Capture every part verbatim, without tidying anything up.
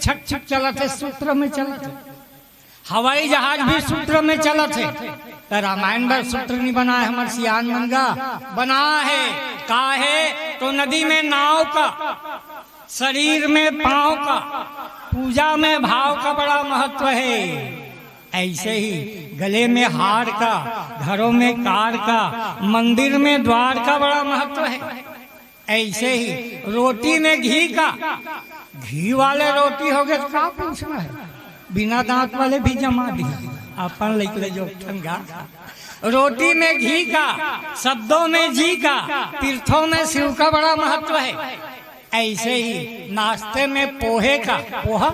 छक छक चलत हे, सूत्र में चलत हे। हवाई जहाज भी सूत्र में चलत हे। त रामायण बर सूत्र नहीं बना हे हमर सियान मन गा, बना हे। का हे? तो नदी में नाव का, शरीर में पाँव का, पूजा में भाव का बड़ा महत्व हे। ऐसे ही गले में हार का, घरों में कार का, मंदिर में द्वार का बड़ा महत्व हे। ऐसे ही रोटी में घी का, घी वाले रोटी होगे त का पूछना हे, बिना दांत वाले भी जमा दिही। अपन लइक ले जो ठन गा। रोटी में घी का, शब्दों में जी का, तीर्थों में शिव का बड़ा महत्व हे। ऐसे ही नाश्ते में पोहे का, पोहा,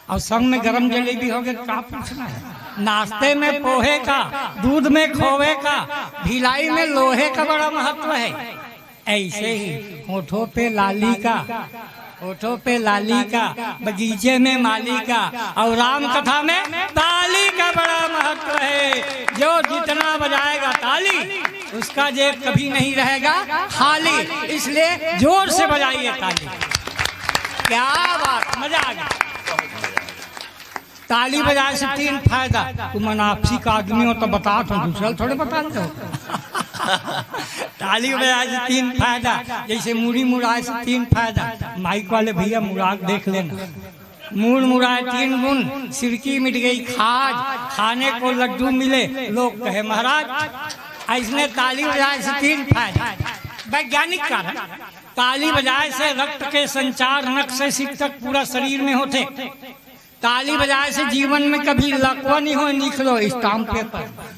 अउ संग में गरम जलेबी होगे त का पूछना हे। नाश्ते में पोहे का, दूध में खोवे का, भिलाई में लोहे का बड़ा महत्व हे। ऐसे ही होठों पे लाली का, होठों पे लाली का, बगीचे में माली का, अउ राम कथा में ताली का बड़ा महत्व हे। जो जितना बजाएगा ताली, उसका जेब कभी नहीं रहेगा खाली, इसलिए जोर से बजाइए ताली। क्या बात, मजा आ गया। ताली बजाए से तीन फायदा। तुमन आपसी का आदमी हो त बतात हो, दूसरा ल थोड़े बतात हो। ताली बजाए से तीन फायदा, जैसे मुड़ी मुड़ाए से तीन फायदा। माइक वाले भैया मुड़ा के देख लेना। मूड़ मुड़ाए तीन गुण, सिरकी मिट गई खाज, खाने को लड्डू मिले, लोग कहे महाराज। अइसने ताली बजाए से तीन फायदा। वैज्ञानिक कारण, ताली बजाए से रक्त के संचार नख से सिर तक पूरा शरीर में होथे। ताली बजाए से जीवन में कभी लकवा नहीं हो, निकलो स्टाम्प पेपर।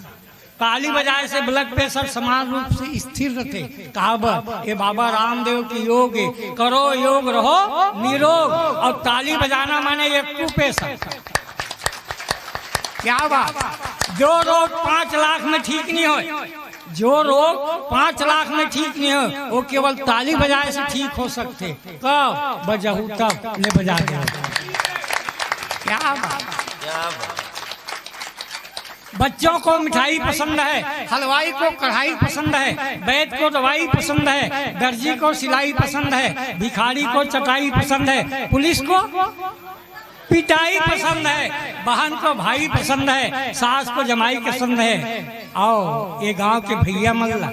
ताली बजाए से ब्लड प्रेशर समान रूप से स्थिर रथे। काबर? ए बाबा रामदेव के योग हे, करो योग रहो निरोग। अउ ताली बजाना माने एक्यूप्रेशर। क्या बात? जो रोग पाँच लाख में ठीक नहीं होय, जो रोग पाँच लाख में ठीक नहीं होय, वो केवल ताली बजाए से ठीक हो सकथे। कब? बजाहू तब, ले बजा दे। क्या बात? क्या बात? बच्चों को मिठाई पसंद है, हलवाई को कढ़ाई पसंद है, वैद को दवाई पसंद है, दर्जी को सिलाई पसंद है, भिखारी को चटाई पसंद है, पुलिस को पिटाई पसंद है, बहन को भाई पसंद है, सास को जमाई पसंद है। अउ ये गांव के भैया मन ला,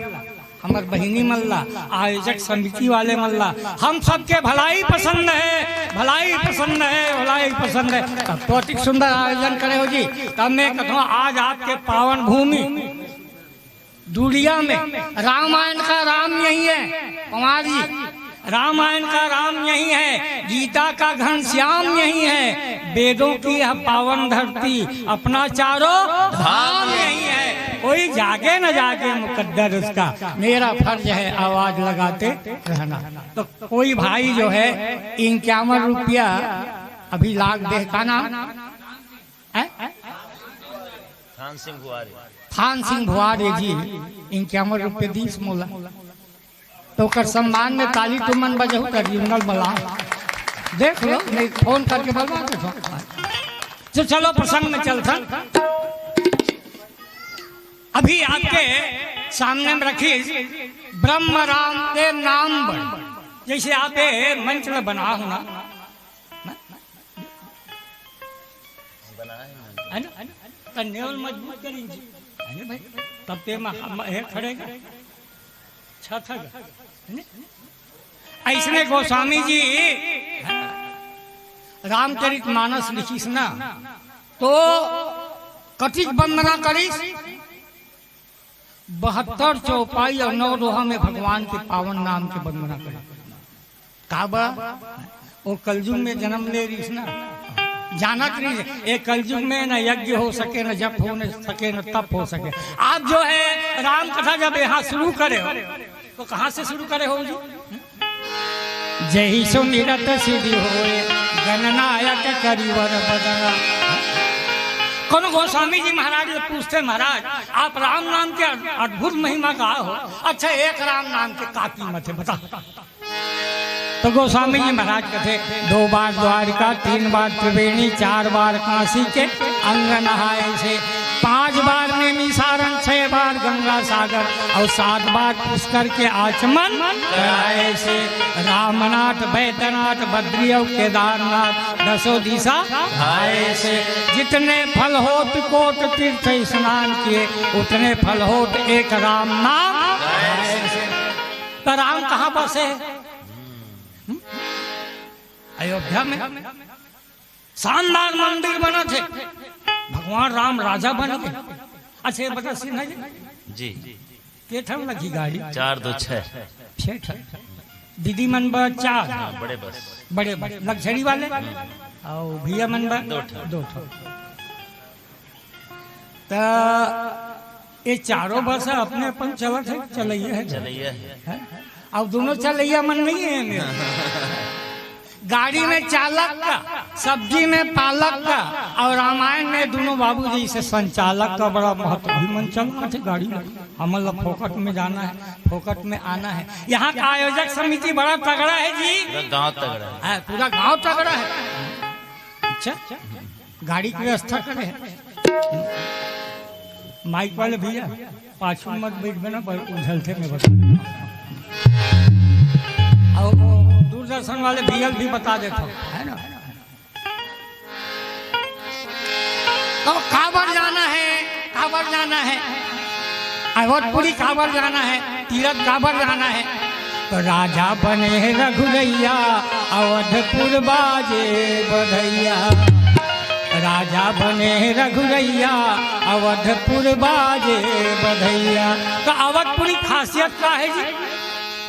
हमर बहिनी मन ला, आयोजक समिति वाले मन ला, हम सबके भलाई पसंद है, भलाई पसंद है, भलाई पसंद है। तब तो अतिक सुंदर आयोजन करे हो जी। तब मैं कहूँ, आज आपके पावन भूमि दुनिया में रामायण का राम यही है, पंवार जी, रामायण का राम यही है, गीता का घनश्याम यही है, वेदों की यह पावन धरती, अपना चारों धाम यही है। कोई जागे न जागे मुकद्दर उसका, मेरा फर्ज है आवाज लगाते रहना। तो कोई भाई जो है इक्यावन रुपया अभी लाग दे, का नाम है? थान सिंह भुआरी। थान सिंह भुआरी जी इक्यावन रुपये दीस मोला। तो ओकर सम्मान में ताली तुमन बजाहू त रिंगल बला। देख लो, नहीं फोन करके बलवा दे। तो चलो प्रसंग में चलथन। अभी आपके सामने में रखी ब्रह्म राम के नाम बन। जैसे आप ये मंच में बना हो ना, है ना? त नेवल मजबूत करी जी। है ना भाई? तब ते म-, म-, हे खड़े गा। छत ह गा। है ना? अइसने गोस्वामी जी रामचरित मानस लिखिस ना, तो कतिक वंदना करिस, बहत्तर चौपाई अउ नौ दोहा में भगवान के पावन नाम के वंदना करिस। काबर? वो कलयुग में जन्म ले रहिस ना, जानत रहिस, ए कलयुग में न यज्ञ हो सके, न जप हो न सके, न तप हो सके। आप जो है राम कथा जब यहाँ शुरू करे हो, तो कहाँ से शुरू करे हो जी? जही सुमिरत सिद्धि होय, गणनायक करिवर बदन। कोनो गोस्वामी जी महाराज से पूछते, महाराज, आप राम नाम के अद्भुत महिमा का हो, अच्छा, एक राम नाम के का कीमत है, बता। तो गोस्वामी जी महाराज कथे, दो बार द्वारिका, तीन बार त्रिवेणी, चार बार काशी के अंग नहाए से, पांच बार नैमिषारण्य, छह बार गंगा सागर अउ सात बार पुष्कर के आचमन कराए से। रामनाथ, बैद्यनाथ, बद्री अउ केदारनाथ दसों दिशा आए से। जितने फल होत कोट तीर्थ स्नान किए, उतने फल होत एक राम नाम आए से। तो राम कहाँ बसे? हम्म? अयोध्या में। शानदार मंदिर बनत हे, भगवान राम राजा बन गए। अच्छा, ये बता सिन्हा जी, जी। के ठन लगी गाड़ी? चार दो छह। छह ठन। दीदी मन बर चार। हाँ, बड़े बस। बड़े बस, लग्जरी वाले। अउ भैया मन बर दो ठन। दो ठन। त ये चारों बस अपने अपन चलत हे, चलइया हे। चलइया हे। हैं? अब दोनों चलइया मन नहीं है एमे। गाड़ी में चालक का, सब्जी में पालक का, और रामायण में दोनों बाबूजी से संचालक का बड़ा महत्व। भी मन चलत हे गाड़ी में, हमन ला फोकट में जाना है, फोकट में आना है। यहाँ का आयोजक समिति बड़ा तगड़ा है जी। पूरा गांव तगड़ा है। हाँ, पूरा गांव तगड़ा है। अच्छा, गाड़ी के व्यवस्था करे हे। माइक वाले भैया, पाछू मत बैठ बना, पर उझलते में बता। और वो दूरदर्शन वाले भैया भी बता देता हूँ, है ना? तो काबर जाना है, काबर जाना है, अवधपुरी काबर जाना है, तीरथ काबर जाना है। तो राजा बने रघुरैया, अवधपुर बाजे बधैया। राजा बने रघुरैया, अवधपुर बाजे बधैया। तो अवधपुरी खासियत का है जी?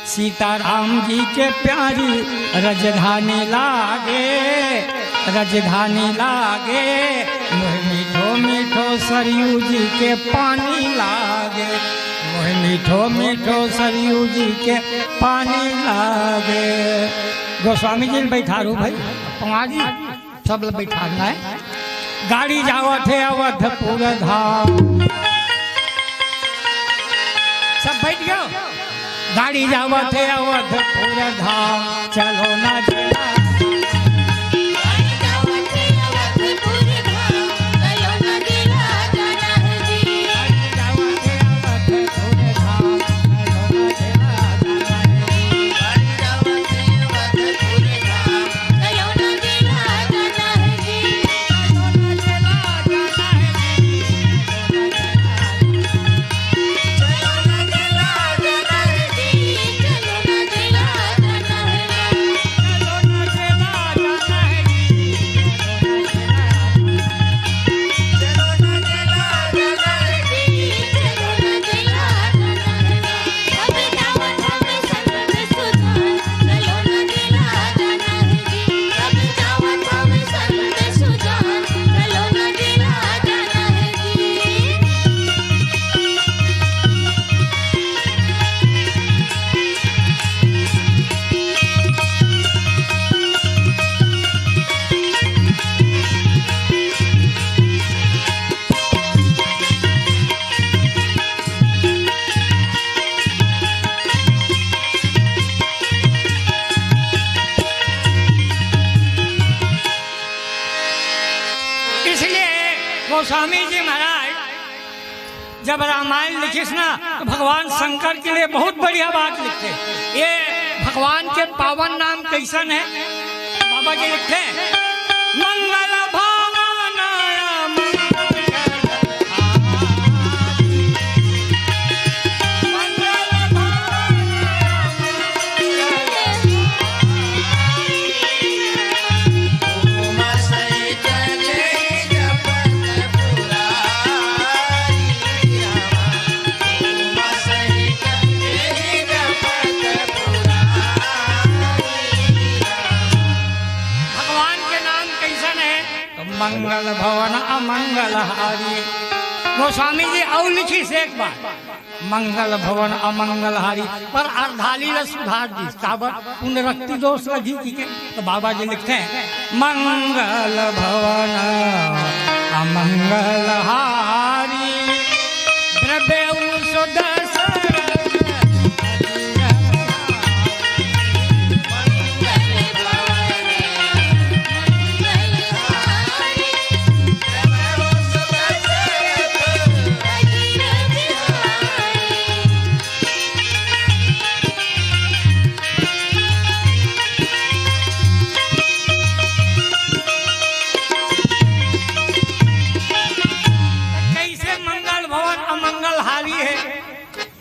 सीताराम जी के प्यारी रजधानी लागे, रजधानी लागे। मोहे मीठो मीठो सरयू जी के पानी लागे, मोहे मीठो मीठो सरयू जी के पानी लागे। गोस्वामी जी ल बैठारू भाई, पवार जी, सब ल बैठारना है। गाड़ी जावत हे अवधपुर धाम। सब बैठ गयो। गाड़ी जावत हे अवधपुर धाम, चलो ना जी। इसलिए गोस्वामी जी महाराज जब रामायण लिखिस ना, तो भगवान शंकर के लिए बहुत बढ़िया बात लिखथे। ये भगवान के पावन नाम कैसन है? बाबा जी लिखथे, मंगल भवन भगवान के नाम कैसन है? तो मंगल भवन अमंगल हारी। गोस्वामी जी अउ लिखिस एक बार, मंगल भवन अमंगल हारी, पर अर्धाली ल सुधार दिस, काबर पुनरुक्ति दोष लगी कि के? तो बाबा जी लिखथे, मंगल भवन अमंगल हारी, द्रव्य सुदर्शन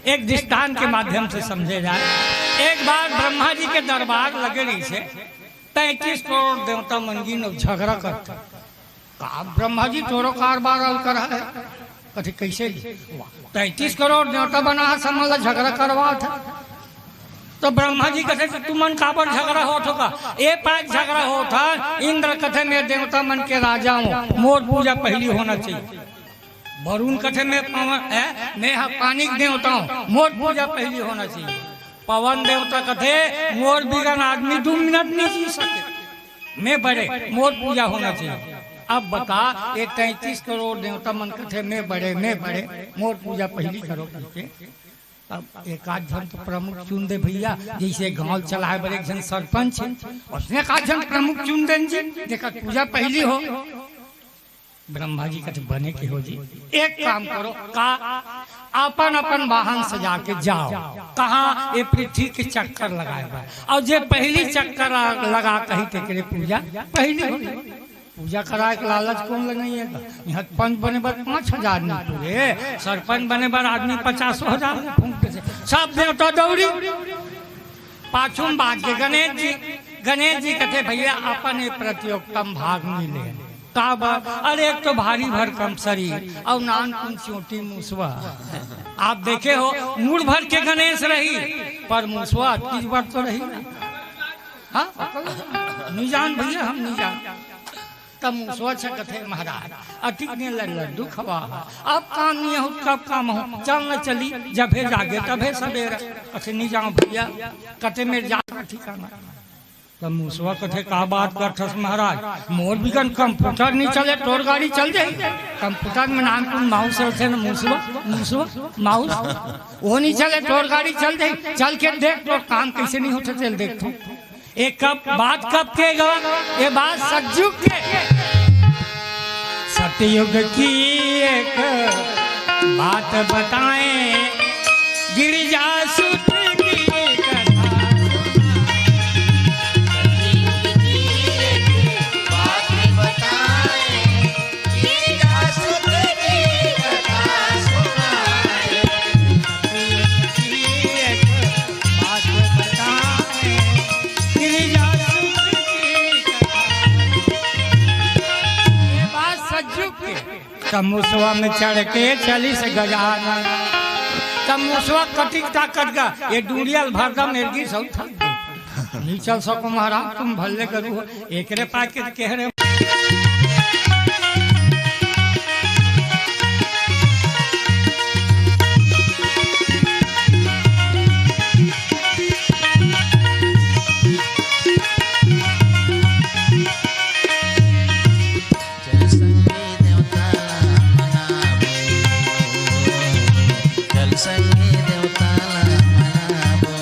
एक दृष्टांत के माध्यम से समझे जाए। एक बार ब्रह्मा जी के दरबार लगे रहिसे, तैंतीस करोड़ देवता मन गिन अउ झगड़ा करथे। का ब्रह्मा जी, तोरो कारबार अउ कर हे? कथे, "कइसे जी?" "तैंतीस करोड़ देवता बना हे, सब मन ला झगड़ा करवात हे।" तो ब्रह्मा जी कथे, "तो तुमन काबर झगड़ा होत हो का?" "ए पाय झगड़ा होत हे, इंद्र कथे, मैं देवता मन के राजा हूँ, मोर पूजा पहली होना चाहिए।" वरुण कथे, "मैं पवन, ए, मैं ह पानी के देवता हूँ, मोर पूजा पहली होना चाहिए।" पवन देवता कथे, "मोर बिगन आदमी दू मिनट नहीं जी सके, मैं बड़े, मोर पूजा होना चाहिए।" अब बता, ये तैंतीस करोड़ देवता मन कथे, "मैं बड़े, मैं बड़े, मोर पूजा पहली करो," कहिके। अब एक आध झन तो प्रमुख चुन दे भैया, जइसे गांव चलाए बर एक झन सरपंच हे, उसने एक आध झन प्रमुख चुन देन जी, जेकर पूजा पहली हो। ब्रह्मा जी कथे, "बने के हो जी, एक काम करो।" "का?" "अपन अपन वाहन सजा के जाओ।" "कहाँ?" "ये पृथ्वी के चक्कर लगाए बर।" "अउ जे पहली चक्कर लगा कही, तेकरे पूजा पहली हो।" पूजा कराए के लालच कोन ल नइ हे? यहाँ पंच बने बर पाँच हजार नहीं पूरे, सरपंच बने बर आदमी पचासों हजार में फूंक देथे। सब देवता दौड़ी, पाछू में बाज के गणेश जी। गणेश जी कथे, "भैया, अपन ये प्रतियोगिता में भाग नहीं ले।" "काबर?" "अरे, एक तो भारी भरकम शरीर अउ नानकुन चोटी मुसवा।" आप देखे हो, मुड़ भर के गणेश रही, पर मुसवा अतकी बड़ तो रही ना। हाँ, नहीं जान भैया, हम नहीं जान। तब मुसवा से कथे, "महाराज, अतिक ने लड़ लड्डू खवा, अब काम नहीं हो, कब काम हो, चल न चली, जभे जागे तभे सबेरा।" कथे, "नहीं जाओ भैया, कथे मेरे जात का ठिकाना।" तब मुसवा कथे, "का बात करथस महाराज, मोर बिगन कंप्यूटर नहीं चले, तोर गाड़ी चल जाए?" कंप्यूटर में नानकुन माउस रथे न, मुसवा, मुसवा, माउस, वो नहीं चले, तोर गाड़ी चल जाए, चल के देख, तोर काम कैसे नहीं होथे, चल देख तू। ए कब, बात कब के गा? ए बात सतयुग के। सतयुग की एक बात बताएं, गिरिजा सुत की कथा। सतयुग की एक बात बताएं, गिरिजा सुत की कथा सुनाएं। सतयुग की एक बात बताएं, गिरिजा सुत की कथा। ये बात सतयुग के। तब मुसवा में चढ़ के चलिस गजानन। तब मुसवा कतिक ताकत का, ये डूड़ियल भरदम एलगी सब थक गई। नहीं चल सको महाराज, तुम भल्ले गरु हो। एकरे पाके कह रहे। चल संगी देवता ला मनाबो, चल संगी देवता ला मनाबो।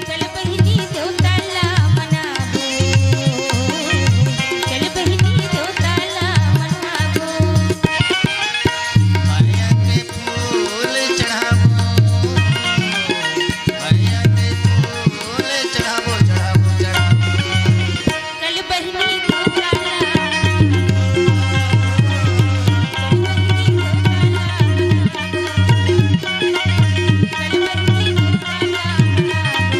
चल बहिनी देवता ला मनाबो, चल बहिनी देवता ला मनाबो। माया के फूल चढ़ाबो, माया के फूल चढ़ाबो, चढ़ाबो, चढ़ाबो। चल बहिनी देवता ला मनाबो, चल बहिनी देवता ला मनाबो।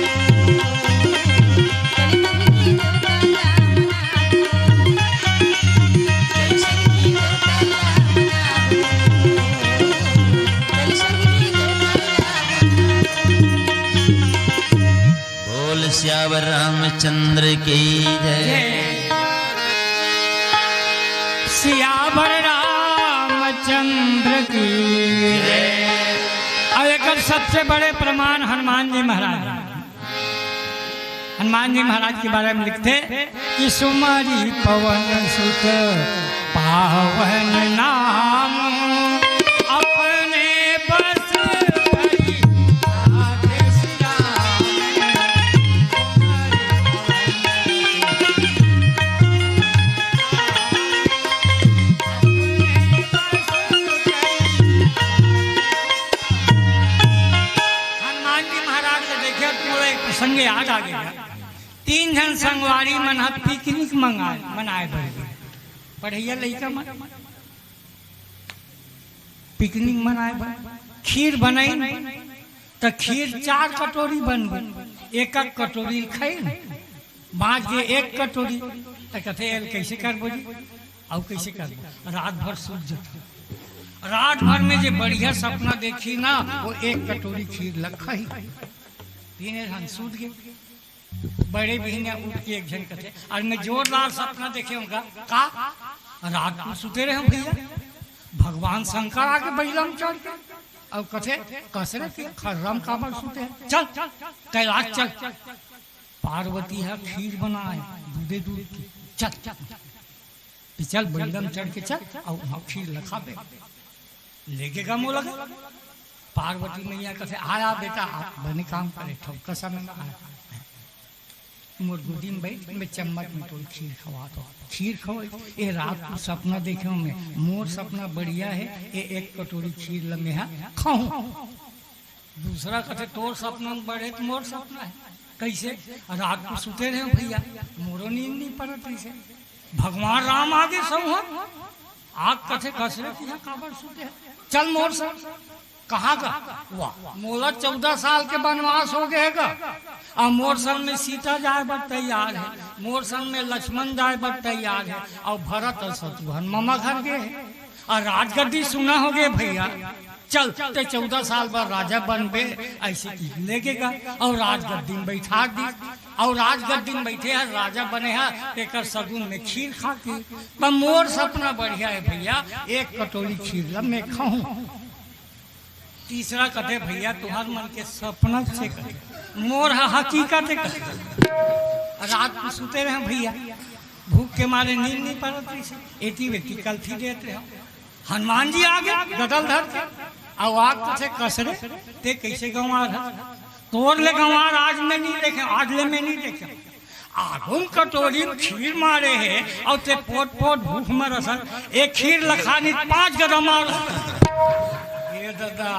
बोल सियावर रामचंद्र की जय। सियावर रामचंद्र की जय। और एक सबसे बड़े प्रमाण हनुमान जी महाराज। हनुमान जी महाराज के बारे में लिखते कि सुमरी पवन सुत पावन नाम, अपने बस करी आदेश राम। हनुमान जी महाराज के देखे तो एक प्रसंग याद आ गया। तीन झन संगवारी मन ह पिकनिक मंगाए, मनाए बर गे। पढ़इया लइका मन पिकनिक मनाए बर खीर बनाइन, त खीर चार कटोरी बन गे, एक एक कटोरी खाइन, बाँच गे एक कटोरी। त कथे, "एल कइसे करबो जी? अउ कइसे करबो?" रात भर सूत जथे। रात भर में जे बढ़िया सपना देखही ना, वो एक कटोरी खीर ल खाही। तीने झन सूत गे। बड़े बिहनिया उठ के एक झन कथे, "अरे मैं जोरदार सपना देखे हँव गा।" "का?" "रात को सुते रहे हँव भइया, भगवान शंकर आके बइला म चढ़ के।" अउ कथे, "कस रे, तैं खर्रा म काबर सुते हस? चल, कैलाश चल।" पार्वती ह खीर बनाए, दूधे दूध के। "चल, चल।" त चल, बइला म चढ़ के चल, अउ वहाँ खीर ल खाबे। लेगे गा मोला गा। पार्वती मैया कथे, "आया बेटा, आप बने काम करे, ठोका समय में आया। मोर गोदी में बइठ, मैं चम्मच में तोर खीर खवात हँव।" खीर खवाई, "ए रात को सपना देखे हँव मैं, मोर सपना बढ़िया हे, ए एक कटोरी खीर ल मैं ह खाहूँ।" दूसरा कथे, "तोर सपना में बड़े त मोर सपना हे।" "कइसे?" "रात को सुते रहे हँव भइया, मोरो नींद नइ परत रहिसे। भगवान राम आगे सऊँ हँव।" आके कथे, "कस रे, तैं ह काबर सुते हस? चल मोर संग।" "कहाँ गा?" "वाह, मोला चौदह साल के बनवास हो गे हे गा, अउ मोर संग में सीता जाए बर तैयार हे, मोर संग में लक्ष्मण जाए बर तैयार हे, अउ भरत अउ शत्रुघ्न ममा घर गे हे, अउ राजगद्दी सुना हो गे भइया।" "चल, तैं चौदह साल बर राजा बनबे," अइसे कहि लेगे गा अउ राजगद्दी म बइठा दिस। अउ राजगद्दी म बइठे हे, राजा बने हे, तेकर सगुन में खीर खा के। "त मोर सपना बढ़िया हे भइया, एक कटोरी खीर ल मैं खाहूँ।" तीसरा कथे, "भइया, तुँहर मन के सपना हे कथे, मोर ह हकीकत हे कथे। रात को सुते रहे हँव भइया, भूख के मारे नींद नइ परत रहिसे, एती वेती कलथी देत रहे हँव।" हनुमान जी आगे गदा ल धर के, अउ आके कथे, "कस रे, तैं कइसे गँवार हस? तोर ले गँवार आज मैं नइ देखे हँव, आज ले मैं नइ देखे हँव। आगू म कटोरी म खीर मारे हे, अउ तैं पोट पोट भूख मरत हस, ए खीर ल खा नहीं त पाँच गदा मार।" ए ददा,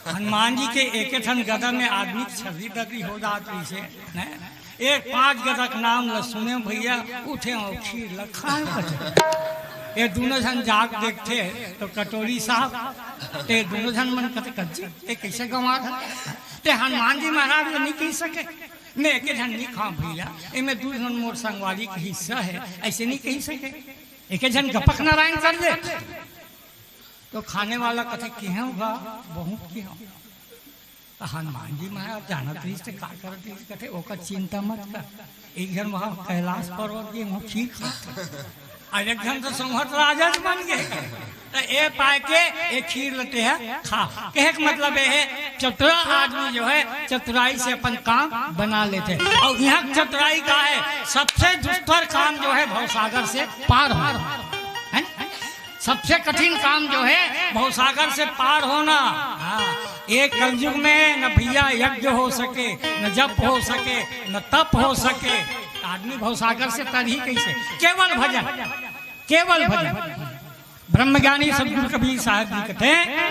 हनुमान जी के एके ठन गदा में आदमी के छर्री दर्री हो जात रहिसे, हैं? एक पाँच गदा के नाम ल सुनेंव भइया, उठेंव अउ खीर ल खाएंव कथे। ए दूनों झन जाके देखथे त कटोरी साफ, त ए दूनों झन मन कथे, "कज्जी, ए कइसे गँवार हस?" त हनुमान जी महाराज ल नइ कहि सके, "मैं एके झन नइ खांव भइया, एमे दू झन मोर संगवारी के हिस्सा हे," अइसे नइ कहि सके। एके झन गपक नारायण कर दे। त खाने वाला कथे, "किहेंव गा, बहुत किहेंव।" त हनुमान जी महाराज जानत रहिस त का करत रहिस, कथे, "ओकर चिंता मत कर, एक झन वहाँ कैलाश पर्वत गे, वहाँ खीर खात हे, अउ एक झन तो संहत राजा बन गे, त ए पाए के ए खीर ल तैं ह खा।" कहे के मतलब ए हे, चतुरा आदमी जो हे, चतुराई से अपन काम बना लेथे। अउ इहाँ चतुराई का हे, सबसे दुस्तर काम जो हे, भवसागर से पार होना, है ना? सबसे कठिन काम जो है, भवसागर से पार होना। हाँ, ये कलयुग में न भैया यज्ञ हो सके, न जप हो सके, न तप हो सके। आदमी भवसागर से तर ही कैसे? केवल भजन, केवल भजन। ब्रह्मज्ञानी सदगुरु कबीर साहब जी कहते हैं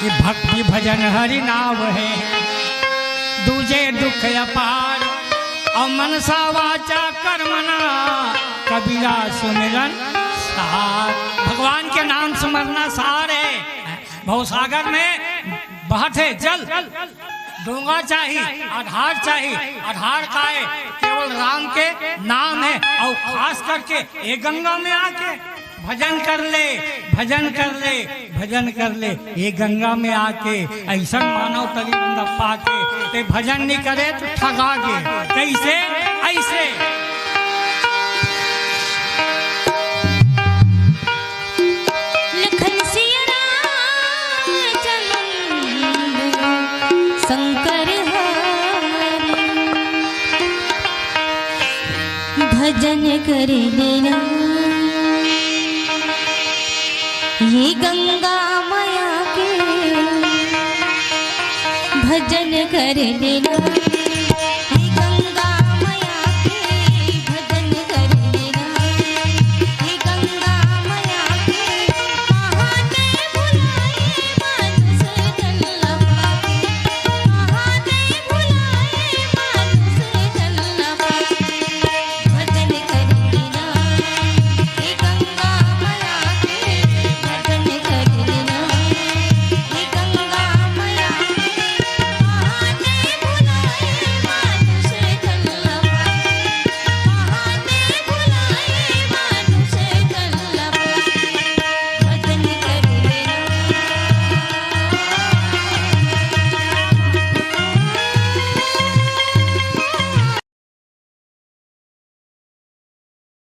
कि भक्ति भजन हरि नाव है, दूजे दुख अपार, और मनसा वाचा कर्मना कबीरा सुमिरन सार। भगवान के नाम स्मरना सार है। भवसागर में बहत है जल, डोंगा चाही, आधार चाही। आधार का है? केवल राम के नाम है। और खास करके ये गंगा में आके भजन कर ले, भजन कर ले, भजन कर ले। ये गंगा में आके ऐसा मानव तरी बंदा पाके, ते भजन नहीं करे तो ठगा गे। कैसे? ऐसे। लखन सिया राम चंद्र शंकर हरि। भजन कर लेना ये गंगा मैया के, भजन कर लेना।